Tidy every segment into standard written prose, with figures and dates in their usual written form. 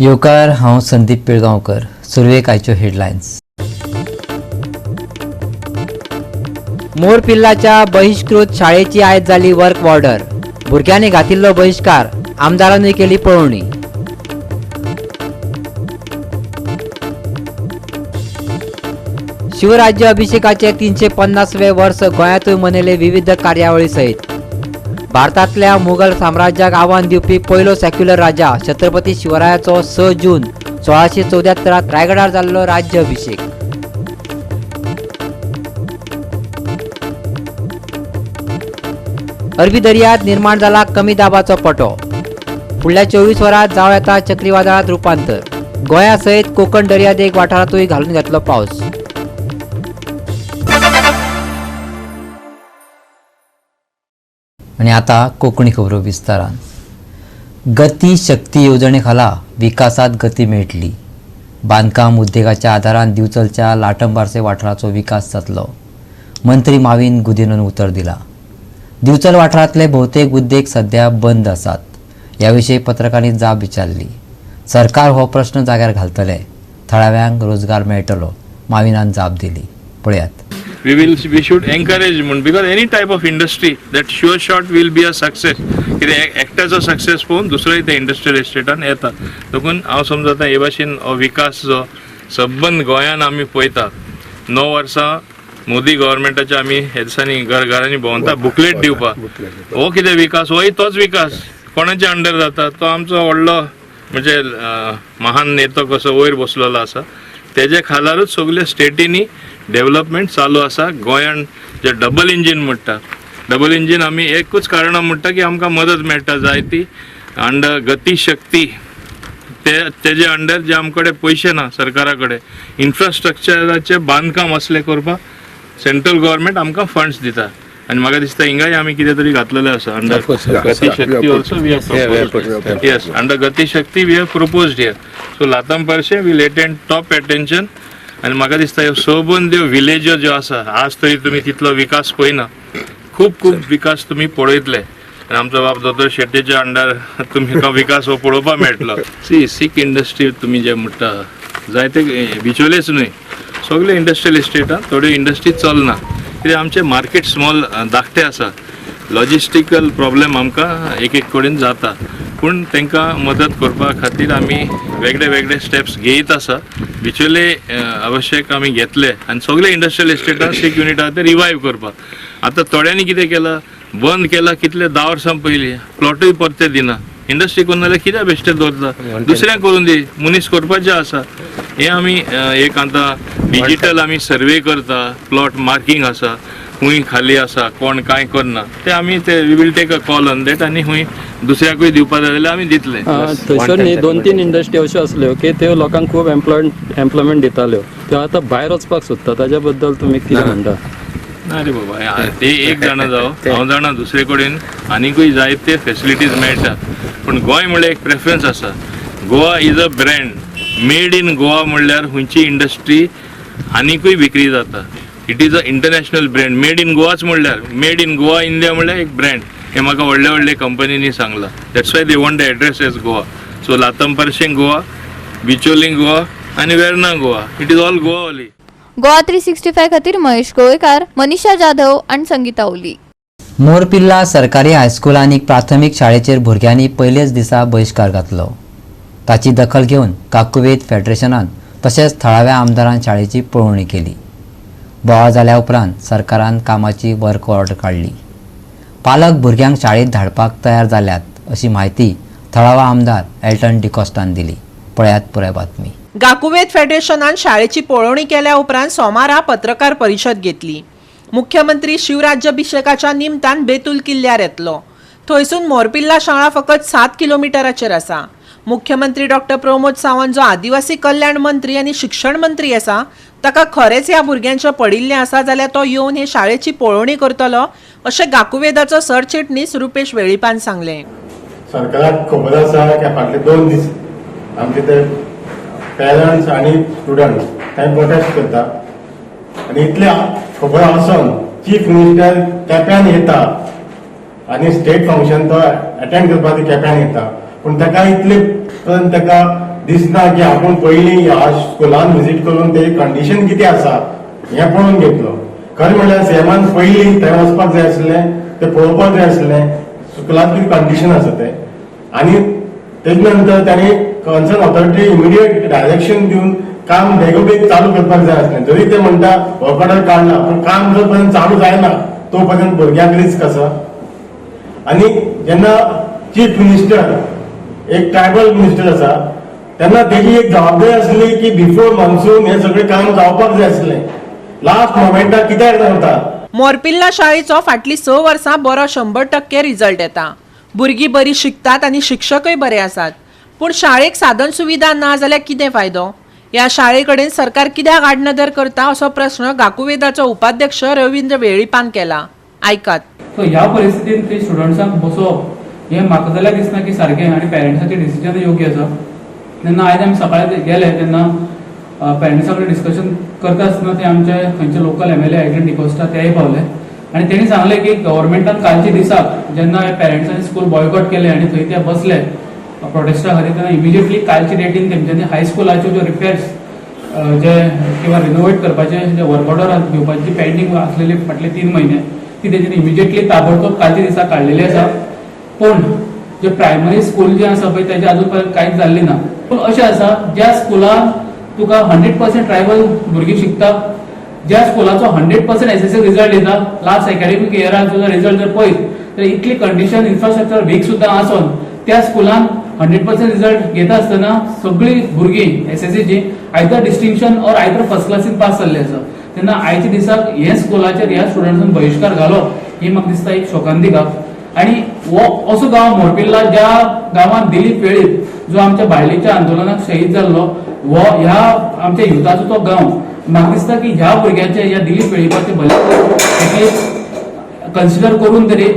येवकार, हांव संदीप पिळगांवकर. सुरवेक आयच्यो हेडलायन्स. मोरपिल्लाच्या बहिष्कृत शाळेची आयज जाली वर्क ऑर्डर. भुरग्यांनी घातिल्लो बहिष्कार, आमदारांनी केली पळोवणी. शिवराज्य अभिषेकाचे 350वे वर्स गोंयांतूय मनयले विविध कार्यावळी सयत. भारतांतल्या मुघल साम्राज्याक आव्हान दिवपी पयलो सेक्युलर राजा छत्रपती शिवरायाचो 6 जून 1674 रायगडार जाल्लो राज्य अभिषेक. अरबी दर्यात निर्माण जाला कमी दाबाचो पटो. फुडल्या 24 वरांत जावं येता चक्रीवादळात रुपांतर. गोंया सयत कोकण दर्यादेग वाठारांतूय घालून घेतलो पावस. आनी आतां कोंकणी खबरो विस्तारान. गती शक्ती येवजणे खाला विकासात गती मेळटली. बांदकाम उद्देगाच्या आदारान दिवचलच्या लाटंबार्से वाठाराचो विकास जातलो, मंत्री माविन गुदिनोन उतर दिला. दिवचल वाठारांतले भोवतेक उद्देग सध्या बंद आसात. ह्या विशीं पत्रकारांनी जाप विचारली. सरकार हो प्रश्न जाग्यार घालतले, थळाव्यांक रोजगार मेळटलो, माविनान जाप दिली. पळयात. We should encourage म्हूण, because any type of industry that sure shot will be a success. कित्याक एकट्याचो सक्सेस पळोवन दुसरोय त्या इंडस्ट्रियल इस्टेटान येता. देखून हांव समजता, हे भाशेन हो विकास जो सबंद गोंयान आमी पळयता, 9 वर्सां मोदी गव्हर्मेंटाच्या आमी हे दिसांनी घर घरांनी भोंवता बुकलेट दिवपाक. हो कितें विकास, होय तोच विकास कोणाच्या अंडर जाता? तो आमचो व्हडलो म्हणजे महान नेतो कसो वयर बसलेलो आसा, तेजे खालारूच सगल्या स्टेटींनी डेव्हलपमेंट चालू आसा. गोंयान जे डबल इंजीन म्हणटा, डबल इंजीन आमी एकूच कारणां म्हणटा की आमकां मदत मेळटा जायती अंडर गती शक्ती. ते तेजे अंडर जे आमचे कडेन पयशे ना सरकारा कडेन, इन्फ्रास्ट्रक्चराचें बांदकाम असलें करपाक सेंट्रल गव्हर्मेंट आमकां फंड्स दिता. आनी म्हाका दिसता हिंगाय आमी कितें तरी घातलेलें आसा under Gati Shakti also we have. Yes, under Gati Shakti we have proposed here. So Latam Parcem will attend top attention. आनी म्हाका दिसता ह्यो सबंद त्यो विलेज्यो ज्यो आसा, आज तरी तुमी तितलो विकास पळयना, खूब खूब विकास तुमी पळयतले. आनी आमचो बाब दोतोर शेट्येच्या अंडर तुमकां विकास हो पळोवपाक मेळटलो. सी, सीक इंडस्ट्री तुमी जे म्हणटा, जायते बिचोलेच न्हय, सगळे इंडस्ट्रियल इस्टेटान थोड्यो इंडस्ट्री चलना, कित्याक आमचें मार्केट स्मॉल, धाकटें आसा. लॉजिस्टिकल प्रॉब्लेम आमकां एक एक कडेन जाता, पूण तांकां मदत करपा खातीर आमी वेगळे वेगळे स्टेप्स घेयत आसा. बिचोले आवश्यक आमी घेतले आनी सगळे इंडस्ट्रियल इस्टेटान सीक युनीट आहा ते रिवायव करपाक. आतां थोड्यांनी कितें केलां, बंद केलां कितले 10 वर्सां पयलीं, प्लॉटूय परते दिना. इंडस्ट्री करून जाल्यार कित्याक बेश्टे दवरता? दुसऱ्यांक करून दी, मनीस करपाचें आसा. हें आमी एक आतां डिजीटल आमी सर्वे करता, प्लॉट मार्कींग आसा, खूंय खाली आसा, कोण कांय करना, ते आमी ते we will take a call on that. आनी खूंय दुसऱ्याकूय दिवपा जाय जाल्यार आमी दितले. थंयसर न्ही 2-3 इंडस्ट्री अश्यो आसल्यो की त्यो लोकांक खूब एम्प्लॉयमेंट दिताल्यो, त्यो आतां भायर वचपाक सोदता. ताच्या बद्दल तुमी कितें म्हणटा? ना रे बाबा, ते एक जाणा जावं, हांव जाणा दुसरे कडेन आनिकूय जायते फेसिलिटीज मेळटा, पूण गोंय म्हणल्यार एक प्रेफरन्स आसा. Goa is a brand, made in Goa म्हणल्यार खंयची इंडस्ट्री आनिकूय विक्री जाता. It is a international brand. Made in गोवाच म्हणल्यार, मेड इन गोवा इंडिया म्हणल्यार एक ब्रँड. हें म्हाका व्हडल्या व्हडल्या कंपनींनी सांगलां. That's why they want the address as Goa. So Latam Parcem Goa, Bicholim Goa आनी Verna Goa, it is all Goa only. Goa 365 खातीर महेश गोवेकार, मनीषा जाधव आणि संगीता ओली. मोरपिल्ला सरकारी हायस्कूल आनी प्राथमीक शाळेचेर भुरग्यांनी पयलेच दिसा बहिश्कार घातलो. ताची दखल घेवन काकुवेत फेडरेशनान तशेंच थळाव्या आमदारान शाळेची पळोवणी केली. बोवाळ जाल्या उपरांत सरकारान कामाची वर्क ऑर्डर काडली. पालक भुरग्यांक शाळेत धाडपाक तयार जाल्यात, अशी म्हायती थळावा आमदार एल्टन डिकॉस्टान दिली. पळयात पुराय बातमी. गाकुवेत फेडरेशनान शाळेची पळोवणी केल्या उपरांत सोमारा पत्रकार परिशद घेतली. मुख्यमंत्री शिवराज्याभिषेकाच्या निमतान बेतूल किल्ल्यार येतलो. थंयसून मोरपिल्ला शाळा फकत 7 किलोमिटराचेर आसा. मुख्यमंत्री डॉक्टर प्रमोद सावंत, जो आदिवासी कल्याण मंत्री आनी शिक्षण मंत्री आसा, ताका खरेंच ह्या भुरग्यांचें पडिल्लें आसा जाल्यार तो येवन हे शाळेची पळोवणी करतलो, अशें गाकुवेदाचो सरचिटणीस रुपेश वेळीपान सांगलें. सरकाराक खबर आसा की फाटले 2 दीस आमचे ते पेरंट्स आनी स्टुडंट्स थंय प्रोटेस्ट करता आनी इतले खबर आसून चीफ मिनिस्टर केप्यान येता आनी स्टेट फंक्शन तो अटेंड करपाक केप्यान येता, पूण ताका इतले पर्यंत ताका दिसना की आपूण पयलीं ह्या स्कुलान विजीट करून तेजी कंडिशन कितें आसा हें पळोवन घेतलो. खरें म्हणल्यार सीएमान पयलीं थंय वचपाक जाय आसलें, तें पळोवपाक जाय आसलें स्कुलान कितें कंडिशन आसा तें, आनी तेजे नंतर तांणी कन्सर्न ऑथॉरिटी इमिडिएट डायरेक्शन दिवन काम बेगोबेग चालू करपाक जाय आसलें. जरी ते म्हणटा वर्क ऑर्डर काडला, पूण काम जो पर्यंत चालू जायना तो पर्यंत भुरग्यांक रिस्क आसा. आनी जेन्ना चीफ मिनिस्टर एक ट्रायबल मिनिस्टर आसा तेन्ना तेजी एक जबाबदारी आसली की बिफोर मान्सून हें सगळें काम जावपाक जाय आसलें. लास्ट मोमेंटाक कित्याक जाता? मोरपिल्ला शाळेचो फाटलीं 6 वर्सां बरो 100% रिजल्ट येता. भुरगीं बरीं शिकतात आनी शिक्षकय बरे आसात, पूण शाळेक साधन सुविधा ना जाल्यार कितें फायदो? ह्या शाळे कडेन सरकार कित्याक आडनदर करता असो प्रश्न गाकुवेदाचो उपाध्यक्ष रवींद्र वेळीपान केला. आयकात. सो ह्या परिस्थितीन ते स्टुडंट्सांक बसोवप हें म्हाका जाल्यार दिसना की सारकें आनी पेरंट्साचें डिसिजन योग्य आसा. तेन्ना आयज आमी सकाळी गेले तेन्ना पेरंट्सां कडेन डिस्कशन करता आसतना ते आमचे खंयचे लोकल एमएलए एड्रियन डिकोस्टा तेय पावले आनी तेणी सांगलें की गव्हर्मेंटान कालच्या दिसाक जेन्ना पेरंट्सांनी स्कूल बॉयकॉट केलें आनी थंय ते बसले प्रोटेस्टा खातीर, तेन्ना इमिजिएटली कालच्या डेटीन तेमच्यांनी हायस्कुलाच्यो ज्यो रिपेर्स जे किंवा रिनोवेट करपाचे जे वर्क ऑर्डर घेवपाची पेंडींग आसलेली फाटले 3 महिने ती तेंच्यांनी इमिजिएटली ताबडतोब कालच्या दिसा काडलेली आसा. पूण जे प्रायमरी स्कूल जे आसा पळय तेजें अजून पर्यंत कांयच जाल्लें ना. पूण अशें आसा, ज्या स्कुलान तुका 100% ट्रायबल भुरगीं शिकता, ज्या स्कुलाचो 100% एसएससी रिजल्ट येता, लास्ट एकॅडमीक इयरान तुजो रिजल्ट जर पळयत तर इतली कंडिशन इन्फ्रास्ट्रक्चर वीक सुद्दां आसून त्या स्कुलान 100% रिजल्ट घेता आसतना सगळीं भुरगीं एसएससीची either distinction or either first क्लासीन पास जाल्ली आसा. तेन्ना आयच्या दिसाक हे स्कुलाचेर ह्या स्टुडंट्सान बहिश्कार घालो ही म्हाका दिसता एक शोकांतिका. आनी हो असो गांव मोरपिल्ला ज्या गांवांत दिलीप वेळीप जो आमच्या बायलेच्या आंदोलनाक शहीद जाल्लो, हो ह्या आमच्या युथाचो तो गांव. म्हाका दिसता की ह्या भुरग्यांचे, ह्या दिलीप वेळीपाचे भले एटलिस्ट कन्सिडर करून तरी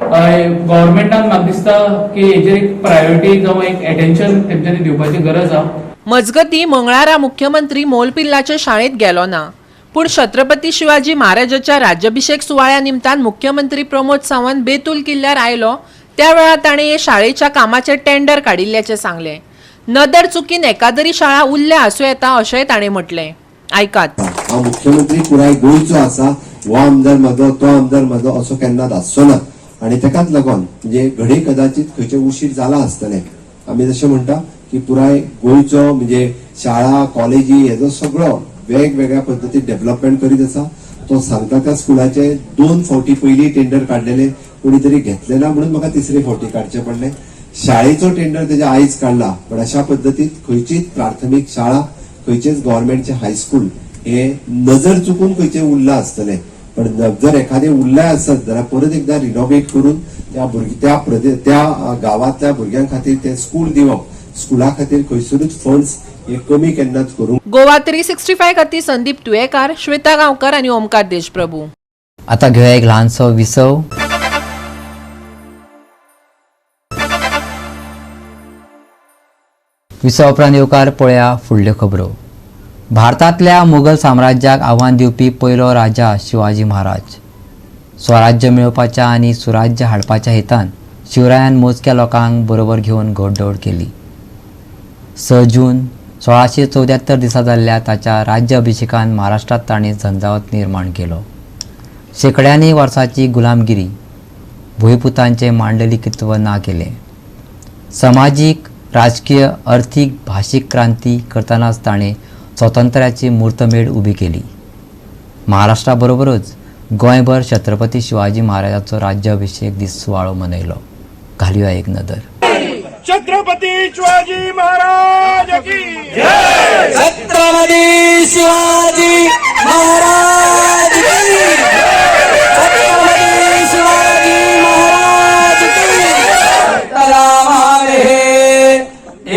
गव्हर्मेंटान म्हाका दिसता की हेजेर एक प्रायोरिटी जावं एक एटेन्शन तेमच्यांनी दिवपाची गरज आसा. मजगती मंगळारा मुख्यमंत्री मोलपिल्लाचे शाळेत गेलो ना, पूण छत्रपती शिवाजी महाराजाच्या राज्याभिषेक सुवाळ्या निमतान मुख्यमंत्री प्रमोद सावंत बेतूल किल्ल्यार आयलो त्या वेळार ताणें हे शाळेच्या कामाचें टेंडर काडिल्ल्याचें सांगलें. नदर चुकीन एकादरी शाळा उरल्या आसूं येता अशेंय ताणें म्हटलें. आयकात. हांव मुख्यमंत्री पुराय गोंयचो आसा, हो आमदार म्हाजो, तो आमदार म्हाजो असो केन्नाच आसचो ना. आनी तेकाच लागून म्हणजे घडये कदाचित खंयचे उशीर जाला आसतलें. आमी जशें म्हणटा की पुराय गोंयचो म्हणजे शाळा कॉलेजी हेजो सगळो वेगवेगळ्या पद्दतीन डेव्हलपमेंट करीत आसा. तो सांगता त्या स्कुलाचे 2 फावटी पयलीं टेंडर काडलेले, कोणी तरी घेतले ना म्हणून म्हाका तिसरे फावटी काडचे पडले. शाळेचो टेंडर तेजे आयज काडला, पण अशा पद्दतीत खंयचीच प्राथमीक शाळा, खंयचेच गव्हर्मेंटचे हायस्कूल हे नजर चुकून खंयचे उरला आसतले, पण जर एखादे उरले आसत जाल्यार परत एकदा रिनोवेट करून त्या भुरगे त्या प्रदे त्या गांवांतल्या भुरग्यां खातीर ते स्कूल दिवप, स्कुला खातीर खंयसरूच फंड्स हे कमी केन्नाच करूंक गोवा 365 खातीर संदीप तुयेकार, श्वेता गांवकर आनी ओमकार देशप्रभू. आता घेऊया एक ल्हानसो विसव. विसवा उपरांत येवकार पळया फुडल्यो खबरो. भारतांतल्या मुघल साम्राज्याक आव्हान दिवपी पयलो राजा शिवाजी महाराज. स्वराज्य मेळोवपाच्या आनी सुराज्य हाडपाच्या हेतान शिवरायान मोजक्या लोकांक बरोबर घेवन घोडदौड केली. 6 जून 1674 दिसा जाल्ल्या ताच्या राज्य अभिषेकान महाराष्ट्रांत ताणें झंझावत निर्माण केलो. शेंकड्यांनी वर्सांची गुलामगिरी, भुंयपुतांचें मांडलिकित्व ना केलें. समाजीक, राजकीय, अर्थीक, भाशीक क्रांती करतनाच ताणें स्वातंत्र्याची मुर्तमेढ उबी केली. महाराष्ट्रा बरोबरच गोंयभर छत्रपती शिवाजी महाराजाचो राज्याभिषेक दीस सुवाळो मनयलो. घालुया एक नदर. छत्रपती शिवाजी महाराज की जय. छत्रपती शिवाजी महाराज की, छत्रपती शिवाजी महाराज की. तलामामहे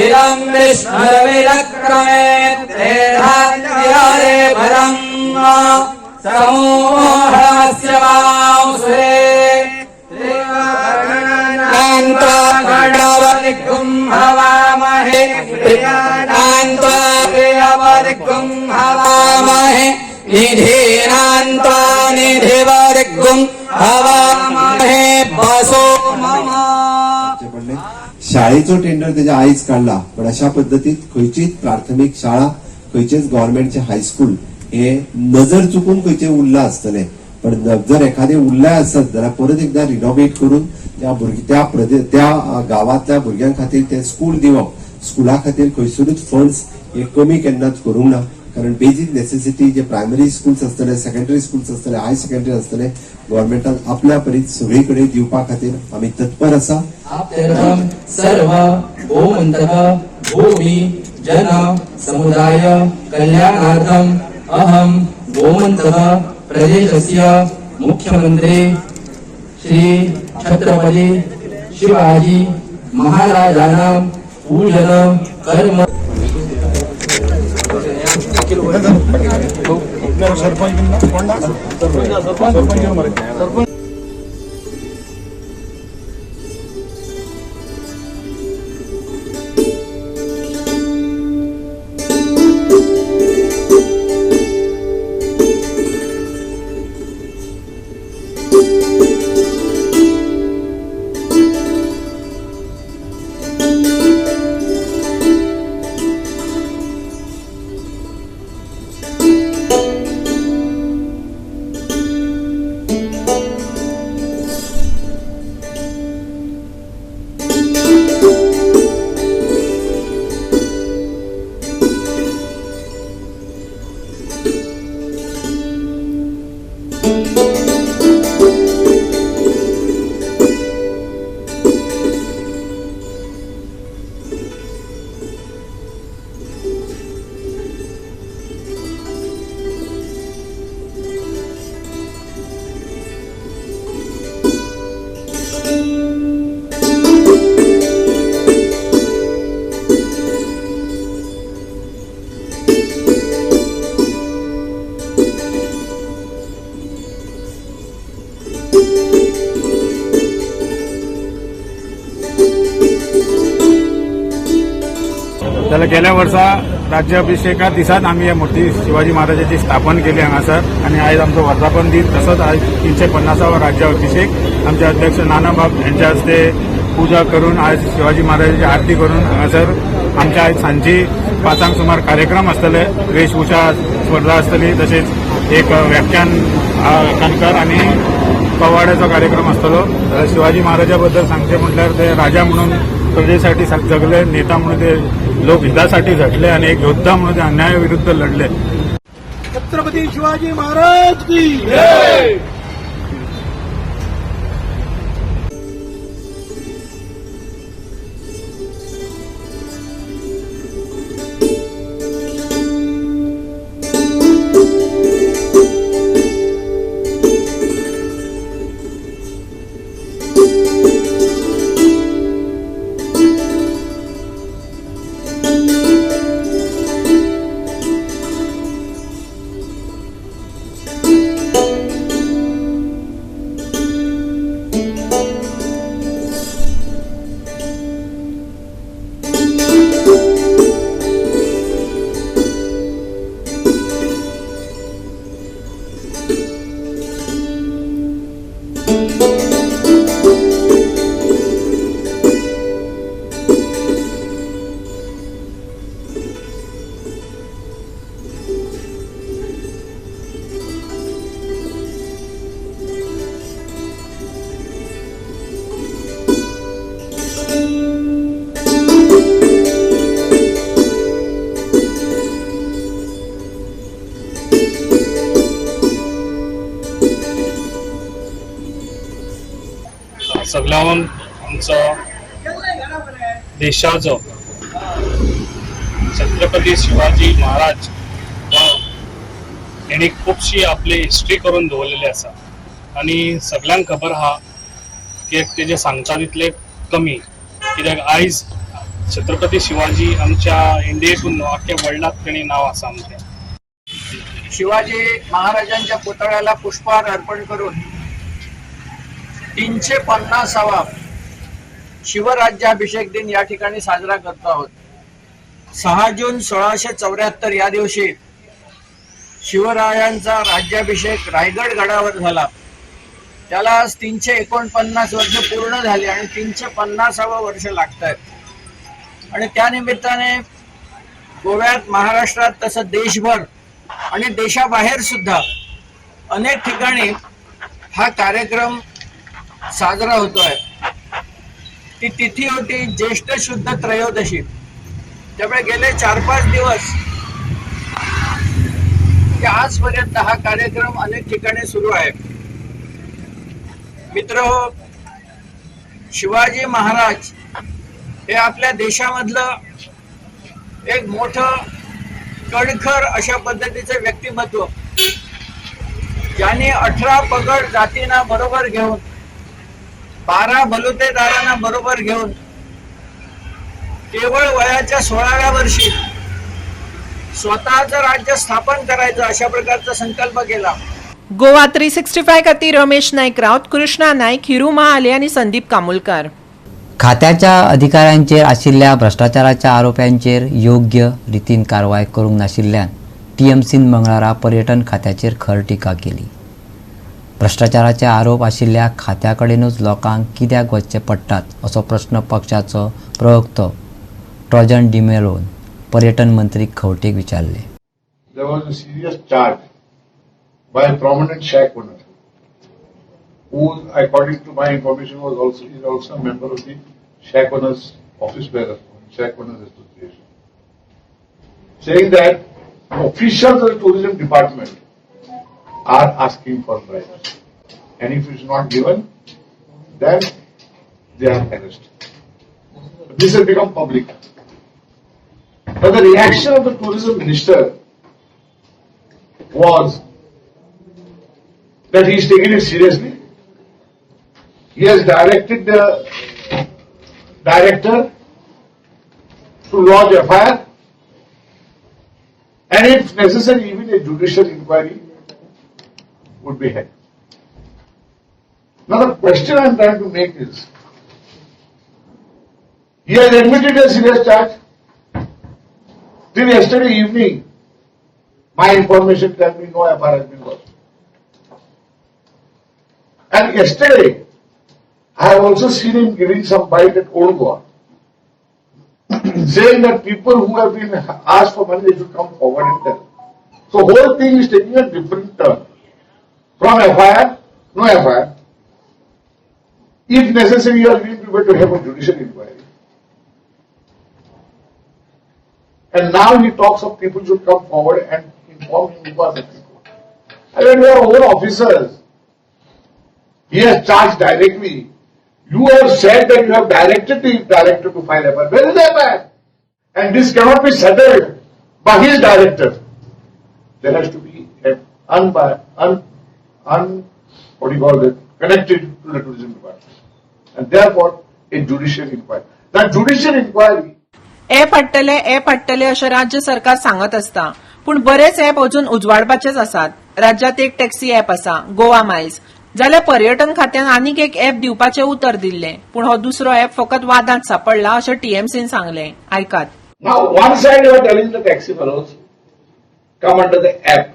इदं विष्णुर्विचक्रमे त्रेधारे भरं समूहस्य वांसुरे हवामहे हवामहे निधीनान्त्वा निधिवर्गुं हवामहे वसो मम. पडले. शाळे शाळेचो टेंडर तेज्या आयज काडला, पण अशा पद्दतीत खंयचीच प्राथमीक शाळा, खंयचेच गव्हर्मेंटचे हायस्कूल हे नजर चुकून खंयचे उरला आसतले, पण जर एखादे उरले आसत जाल्यार परत एकदा रिनोवेट करून त्या भुरगे त्या गांवांतल्या भुरग्यां खातीर ते स्कूल दिवप, स्कुला खातीर खंयसरूच फंड्स हे कमी केन्नाच करूंक ना. कारण बेजीक नेसेसिटी जे प्रायमरी स्कूल्स आसतले, सेकंडरी स्कूल्स आसतले, हायर सेकंडरी आसतले, गव्हर्मेंटान आपल्या परीत सगळी कडेन दिवपा खातीर आमी तत्पर आसा. सर्व गोमंतक भूमी जन समुदाय कल्याणार्थम अहम गोमंतक प्रदेशस्य मुख्यमंत्री श्री छत्रपती शिवाजी महाराजानां पूजन कर्म. जाल्यार गेल्या वर्सा राज्याभिषेका दिसाच आमी ह्या मूर्ती शिवाजी महाराजाची स्थापन केली हांगासर आनी आयज आमचो वर्धापन दीस, तसोच आयज 350वो राज्याभिषेक आमचे अध्यक्ष नानाबाब यांच्या हस्ते पूजा करून आयज शिवाजी महाराजाची आरती करून हांगासर आमच्या आयज सांजची 5 सुमार कार्यक्रम आसतले. वेशभूषा स्पर्धा आसतली, तशेंच एक व्याख्यानकार आनी पवाड्याचो कार्यक्रम आसतलो. शिवाजी महाराजा बद्दल सांगचें म्हटल्यार ते राजा म्हणून प्रजेसाठी जगले, नेता म्हणून ते लोकहितासाठी झटले आणि एक योद्धा म्हणून ते अन्यायाविरुद्ध लढले. छत्रपती शिवाजी महाराज की जय. सगळ्याहून आमचो देशाचो छत्रपती शिवाजी महाराज हेणी खुबशी आपली हिस्ट्री करून दवरलेली आसा आनी सगळ्यांक खबर आहा की तेजे सांगता तितले कमी, कित्याक आयज छत्रपती शिवाजी आमच्या इंडियेकून न्हू आख्या वर्ल्डाक तेणी नांव आसा आमचें. शिवाजी महाराजांच्या पुतळ्याला पुष्पहार अर्पण करून 350वा शिवराज्याभिषेक दिन या ठिकाणी साजरा करतो आहोत. 6 जून 1674 या दिवशी शिवरायांचा राज्याभिषेक रायगड गडावर झाला. त्याला आज 349 वर्ष पूर्ण झाली आणि 350वं वर्ष लागत आहेत. आणि त्यानिमित्ताने गोव्यात, महाराष्ट्रात तसं देशभर आणि देशाबाहेर सुद्धा अनेक ठिकाणी हा कार्यक्रम साजरा होतोय. ती तिथी होती ज्येष्ठ शुद्ध त्रयोदशी. त्यामुळे गेले 4-5 दिवस की आजपर्यंत हा कार्यक्रम अनेक ठिकाणी सुरू आहे. मित्र हो, शिवाजी महाराज हे आपल्या देशामधलं एक मोठं कणखर अशा पद्धतीचं व्यक्तिमत्व, ज्यांनी 18 पगड जातींना बरोबर घेऊन, 12 बलुतेदारांना बरोबर घेऊन केवळ वयाच्या 16व्या वर्षी स्वतःचं राज्य स्थापन करायचं अशा प्रकारचा संकल्प केला. गोवा 365 खातीर रमेश नाईक राऊत, कृष्णा नाईक, हिरू महाले आनी संदीप कामुलकार. खात्याच्या अधिकाऱ्यांचेर आशिल्ल्या भ्रश्टाचाराच्या आरोपांचेर योग्य रितीन कारवाय करूंक नाशिल्ल्यान टीएमसीन मंगळारा पर्यटन खात्याचेर खर टिका केली. भ्रश्टाचाराचे आरोप आशिल्ल्या खात्याकडेनूच लोकांक कित्याक वचचें पडटात असो प्रस्न पक्षाचो प्रवक्तो ट्रोजन डिमेलोन पर्यटन मंत्री खंवटेक विचारले. There was a serious charge by a prominent shack owner, who, according to my information, was also is also a member of the Shack Owners Office Bearer, Shack Owners Association, saying that officials of the tourism department are asking for bribes, and if it is not given, then they are arrested. This has become public. But the reaction of the tourism minister was that he is taking it seriously. He has directed the director to lodge FIR and if necessary even a judicial inquiry would be held. Now the question I am trying to make is, he has admitted a serious charge. Till yesterday evening, my information tells me no FIR has been lodged. And yesterday, I have also seen him giving some bite at Old Goa, saying that people who have been asked for money, they should come forward and tell. So whole thing is taking a different turn. From FIR, no FIR. If necessary, you are being prepared to have a judicial inquiry. And now he talks of people should come forward and inform him who are the people. I mean, we are own officers. He has charged directly. You have said that you have directed the director to file FIR. Where is the FIR? And this cannot be settled by his director. There has to be an what do you call it, connected to the tourism department. And therefore, a judicial inquiry. That judicial inquiry app हाडटले, app हाडटले अशें राज्य सरकार सांगत आसता, पूण बरेच app अजून उजवाडपाचेच आसात. राज्यात एक टॅक्सी ऍप आसा, गोवा मायल्स, जाल्यार पर्यटन खात्यान आनीक एक ऍप दिवपाचें उतर दिल्लें, पूण हो दुसरो ऍप फकत वादांत सापडला अशें टीएमसीन सांगलें. आयकात. Now, one side you are telling the taxi fellows, come under the app.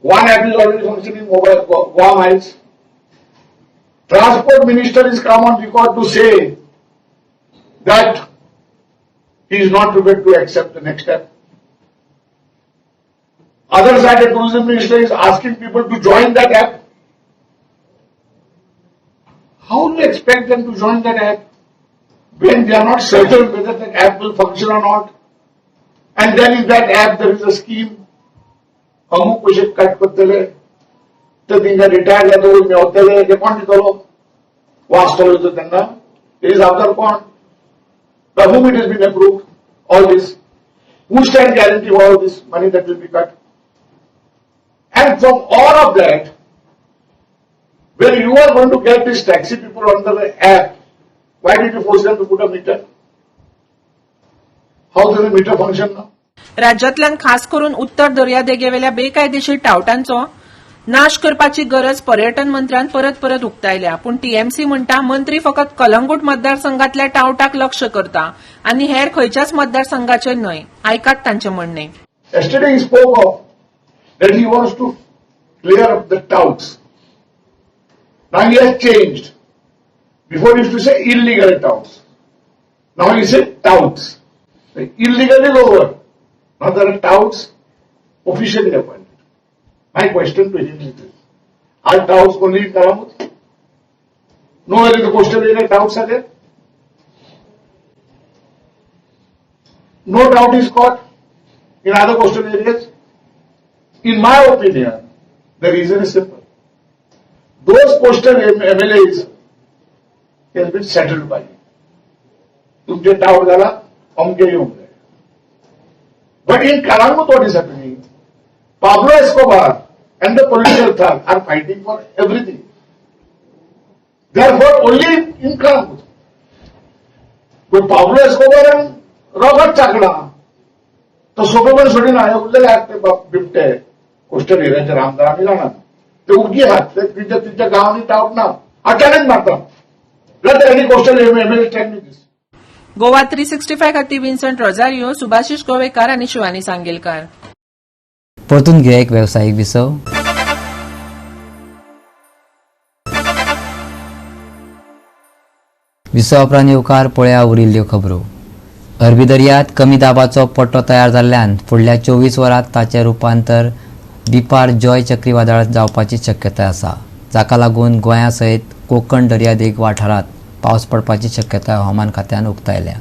One app is already functioning, mobile, Goa Miles. Transport Minister is come on record to say that he is not prepared to accept the next step. Other side, the tourism minister is asking people to join that app. How do you expect them to join that app when they are not certain whether that app will function or not? And then in that app there is a scheme. अमुक पयशे cut करतले तर तेंका retire जातकूच मेवतले, ते कोण दितलो? वाचतलो तो तेन्ना तेजी जबाबदार कोण? By whom it has been approved, all this? Who stand guarantee for all this money that will be cut? And from all of that, when you are going to get these taxi people under the app, why did you force them to put a meter? How does the meter function now? राज्यांतल्यान खास करून उत्तर दर्यादेगेवेल्या बेकायदेशीर टावटांचो नाश करपाची गरज पर्यटन मंत्र्यान परत परत उक्तायल्या, पूण टीएमसी म्हणटा मंत्री फकत कलंगूट मतदारसंघातल्या टावटाक लक्ष करता आनी हेर खंयच्याच मतदारसंघाचेर न्हय. आयकात तांचें म्हणणें. Yesterday he spoke of that he wants to clear up the touts. Now he has changed. Before he used to say illegal touts. Now you say touts. Illegal is over. Now there are touts officially appointed. My question to him is this. Are touts only in Calangute? Nowhere in the coastal area touts are there. No tout is caught in other coastal areas. In my opinion, the reason is simple. Those coastal MLAs has been settled by him. तुमचे taut झाला, अमके येऊन जाय. But in Calangute what is happening? Pablo Escobar and the political thug are fighting for everything. Therefore, only in Calangute. But Pablo Escobar and Robert चाकडा तो सोपं पण सोडिना. हे उरलेले आहात ते बिबटे कोस्टल एरियाचे आमदार, आम्ही जाणार ते उगी आहात. ते तुमच्या तुमच्या गावांनी टावट ना अचानक मारतात. Let any coastal MLA tell me this. Goa 365 खातीर विन्संट रोजारियो, सुभाषिश गोवेकार आनी शिवानी सांगेलकार. परतून घेया एक वेवसायीक विसव. विसवा उपरांत येवकार. पळया उरिल्ल्यो खबरो. अरबी दर्यांत कमी दाबाचो पट्टो तयार जाल्ल्यान फुडल्या 24 वरांत ताचें रुपांतर बिपार जॉय चक्रीवादळांत जावपाची शक्यताय आसा, जाका लागून गोंया सयत कोकण दर्यादेग वाठारांत पावस पडपाची शक्यताय हवामान खात्यान उक्तायल्या.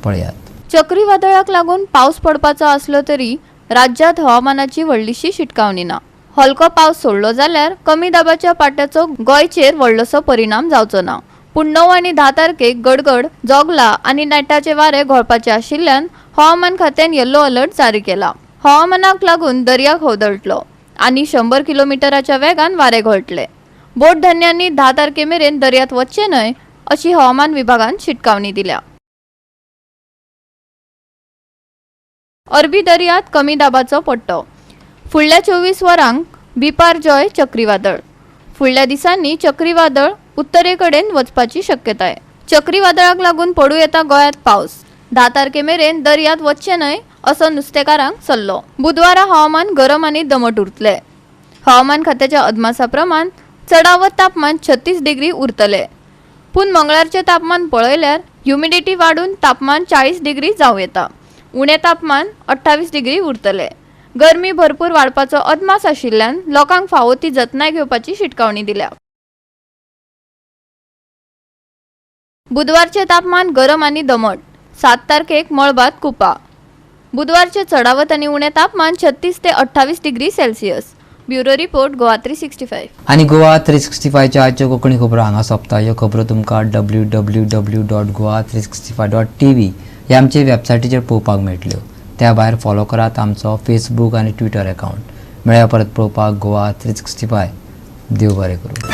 पळयात. चक्रीवादळाक लागून पावस पडपाचो आसलो तरी राज्यांत हवामानाची व्हडलीशी शिटकावणी ना. हलको पावस सोडलो जाल्यार कमी दाबाच्या पाट्याचो गोंयचेर व्हडलोसो परिणाम जावचो ना. पूण 9 आनी 10 तारखेक गडगड, जोगला आनी नेटाचे वारे घोळपाचे आशिल्ल्यान हवामान खात्यान येल्लो अलर्ट जारी केला. हवामानाक लागून दर्या खवदळटलो आनी 100 किलोमिटराच्या वेगान वारे घोळटले. बोट धन्यांनी 10 तारखे मेरेन दर्यांत वचचें न्हय अशी हवामान विभागान शिटकावणी दिल्या. अरबी दर्यांत कमी दाबाचो पट्टो. फुडल्या 24 वरांक बिपार जॉय चक्रीवादळ. फुडल्या दिसांनी चक्रीवादळ उत्तरेकडेन वचपाची शक्यताय. चक्रीवादळाक लागून पडूं येता गोंयांत पावस. 10 तारखे मेरेन दर्यांत वचचें न्हय असो नुस्तेकारांक सल्लो. बुधवारा हवामान गरम आनी दमट उरतलें. हवामान खात्याच्या अदमासा प्रमाण चडावत तापमान 36 डिग्री उरतलें. पूण मंगळारचें तापमान पळयल्यार ह्युमिडिटी वाडून तापमान 40 डिग्री जावं येता. उणें तापमान 28 डिग्री उरतलें. गरमी भरपूर वाडपाचो अदमास आशिल्ल्यान लोकांक फावो ती जतनाय घेवपाची शिटकावणी दिल्या. बुधवारचें तापमान गरम आनी दमट. 7 तारखेक मळबात कुपा. बुधवारचें चडावत आनी उणें तापमान 36 ते 28 degree Celsius. Bureau report, Goa 365. आनी गोवा 365च्या आजच्यो कोंकणी खबरो हांगा सोंपता. ह्यो खबरो तुमकां www.goa365.tv ह्या आमचे वेबसायटीचेर पळोवपाक मेळटल्यो. त्या भायर फॉलो करात आमचो फेसबूक आनी ट्विटर अकावंट. मेळया परत पळोवपाक गोवा 365. देव बरें करूं.